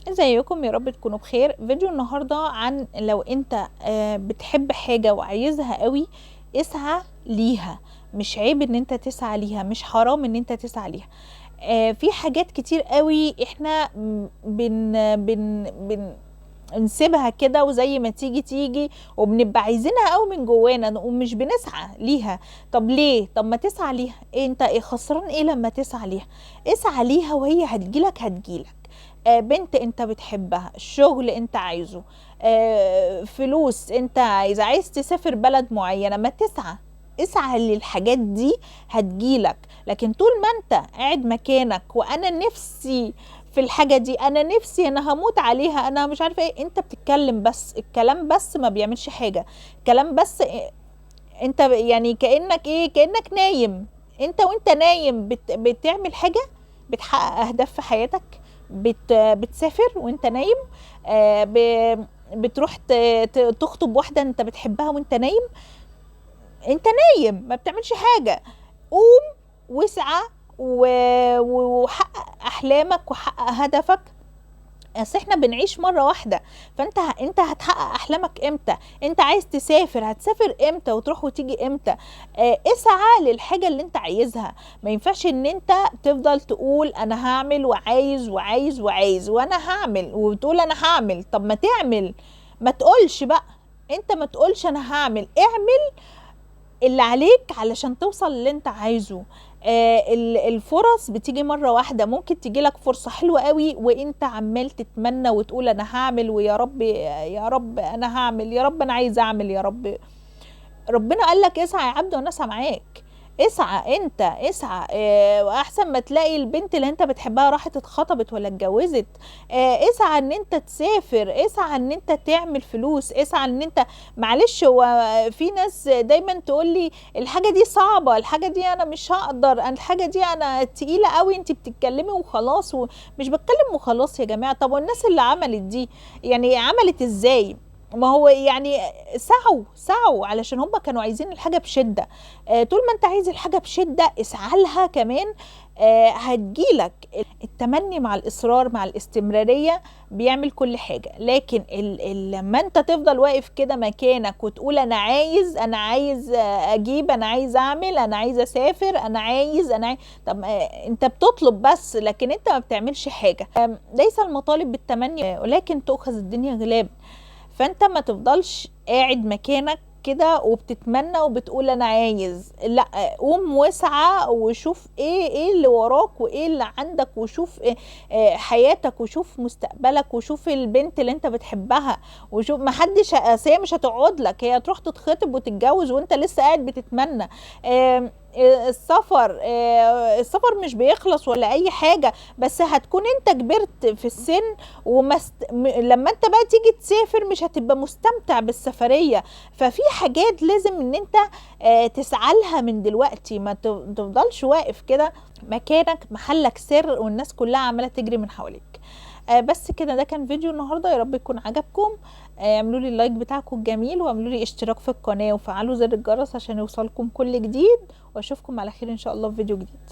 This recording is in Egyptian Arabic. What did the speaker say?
ازيكم؟ يا رب تكونوا بخير. فيديو النهاردة عن لو انت بتحب حاجة وعايزها قوي اسعى ليها. مش عيب ان انت تسعى ليها، مش حرام ان انت تسعى ليها. في حاجات كتير قوي احنا بن بن بن نسيبها كده وزي ما تيجي تيجي، وبنبقى عايزينها قوي من جوانا ومش بنسعى ليها. طب ليه؟ طب ما تسعى ليها. إيه انت ايه خسران ايه لما تسعى ليها؟ اسعى ليها وهي هتجيلك هتجيلك. بنت انت بتحبها، شغل انت عايزه، فلوس انت عايز تسافر بلد معينة، ما تسعى، اسعى للحاجات دي هتجيلك. لكن طول ما انت قاعد مكانك وانا نفسي في الحاجة دي، انا نفسي، انا هموت عليها، انا مش عارفة ايه، انت بتتكلم بس، الكلام بس ما بيعملش حاجة. الكلام بس انت يعني كأنك ايه، كأنك نايم. انت وانت نايم بتعمل حاجة، بتحقق اهداف في حياتك، بتسافر وانت نايم، بتروح تخطب واحدة انت بتحبها وانت نايم. انت نايم ما بتعملش حاجة. قوم واسعى وحقق احلامك وحقق هدفك. اصل احنا بنعيش مرة واحدة، فانت انت هتحقق احلامك امتى؟ انت عايز تسافر، هتسافر امتى وتروح وتيجي امتى؟ اسعى للحاجة اللي انت عايزها. ما ينفعش ان انت تفضل تقول انا هعمل وعايز وعايز وعايز وانا هعمل، وتقول انا هعمل. طب ما تعمل، ما تقولش بقى، انت ما تقولش انا هعمل، اعمل اللي عليك علشان توصل اللي انت عايزه. الفرص بتيجي مرة واحدة، ممكن تيجي لك فرصة حلوة قوي وانت عمال تتمنى وتقول انا هعمل، ويا رب يا رب انا هعمل، يا رب انا عايز اعمل، يا رب. ربنا قال لك اسعى يا عبد وانا اسعى معاك. اسعى انت، اسعى. واحسن ما تلاقي البنت اللي انت بتحبها راحت اتخطبت ولا اتجوزت. اسعى ان انت تسافر، اسعى ان انت تعمل فلوس، اسعى ان انت، معلش، هو في ناس دايما تقول لي الحاجة دي صعبة، الحاجة دي انا مش هقدر، الحاجة دي انا تقيلة قوي، انت بتتكلمي وخلاص. ومش بتكلم وخلاص يا جماعة. طب والناس اللي عملت دي يعني عملت ازاي؟ ما هو يعني سعوا علشان هم كانوا عايزين الحاجة بشدة. طول ما انت عايز الحاجة بشدة اسعى لها كمان، هتجيلك. التمني مع الإصرار مع الاستمرارية بيعمل كل حاجة. لكن لما انت تفضل واقف كده مكانك وتقول انا عايز، انا عايز اجيب، انا عايز اعمل، انا عايز اسافر، انا عايز، انا عايز، طب انت بتطلب بس لكن انت ما بتعملش حاجة. ليس المطالب بالتمني، ولكن تؤخذ الدنيا غلاب. فانت ما تفضلش قاعد مكانك كده وبتتمنى وبتقول انا عايز، لا، قوم واسعى وشوف ايه اللي وراك وايه اللي عندك، وشوف حياتك وشوف مستقبلك وشوف البنت اللي انت بتحبها، وشوف ما حدش، اصل هي مش هتقعد لك، هي هتروح تتخطب وتتجوز وانت لسه قاعد بتتمنى. السفر مش بيخلص ولا اي حاجة، بس هتكون انت كبرت في السن، لما انت بقى تيجي تسافر مش هتبقى مستمتع بالسفرية. ففي حاجات لازم ان انت تسعى لها من دلوقتي، ما تفضلش واقف كده مكانك محلك سر والناس كلها عمالة تجري من حواليك. بس كده، ده كان فيديو النهارده، يا رب يكون عجبكم. اعملوا لي اللايك بتاعكم الجميل، واعملوا لي اشتراك في القناة، وفعلوا زر الجرس عشان يوصلكم كل جديد، واشوفكم على خير ان شاء الله في فيديو جديد.